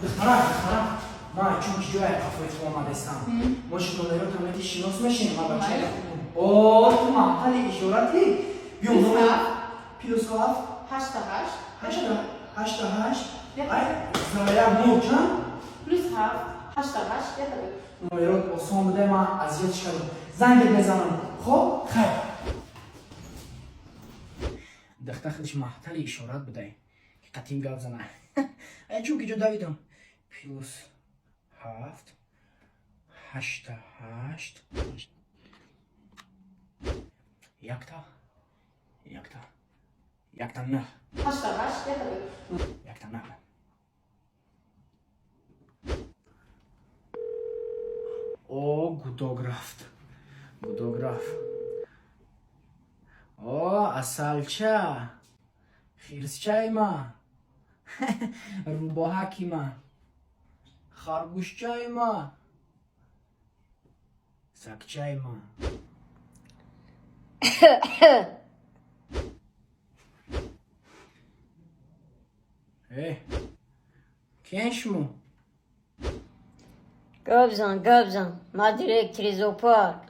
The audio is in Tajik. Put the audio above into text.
Духтарак, духтарак, ман чун ки ҷоя қафои ту омадастам. Мо шумо тамети шинос мешем, ма бача. Майли. О, ту маҳтали ишоратӣ. Биё. Плюс номер ҳафт. +7. Ҳашта ҳашт. Ҳашта ҳашта ҳашт. Ай, як нӯ чанд? +7 8 8 1. Номерот осон буде, ман азиятш кардам. Зангет мезанам. Хоб, хайр. Духтар худаш маҳтали ишорат будай. Ки қатим гап зана. Ай, чун ки ҷо давидам. +7 8 8 1 1 1 9. 8 8 1. 1 9. О, гудок рафт. Гудок рафт. О, асалча. Хирсчаи ма. Рӯбоҳаки ма. Харгӯшчаи ма. Сагчаи ма. Э, киян шумо? Гап зан, гап зан, ма директори зоопарк.